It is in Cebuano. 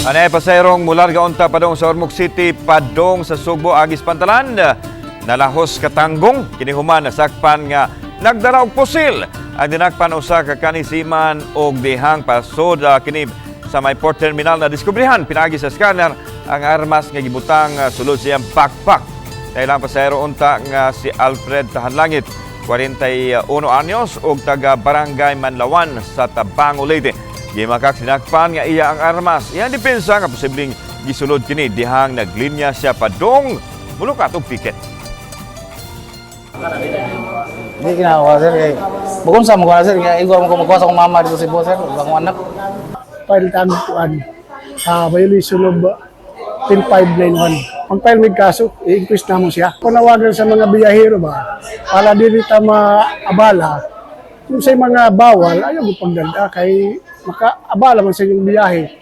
Anay pasaherong mularga unta padong sa Ormoc City padong sa Sugbo agis Pantalan nalahos katanggong kini human nasakpan nga nagdala og pusil. Ang dinakpan, usa ka kanisiman og dihang pasod kini sa may port terminal na diskubrihan pinagi sa scanner ang armas nga gibutang sulod sa iyang backpack. Dahil ang pasahero unta nga si Alfred Tahanlangit, 41 anyos og taga Barangay Manlawan sa Tabango, Leyte. Gimakak sinakpan nga iya ang armas. Iyang depensa nga posibleng gisulod kini dihang naglinya siya padong mulukat og ticket. Hindi ginawa, sir, kay bukod sa mga, sir, kay igwa mo ko magkuha sa akong mama dito sa Cebu, sir, ug akong anak. File tag kuan violation of 10591. Mag-file mig kaso, i-inquest namo siya. Panawagan sa mga biyahero ba, para dili ta maabala, kung sa mga bawal, ayaw mo pagdala kay makaabala man sa inyong biyahe.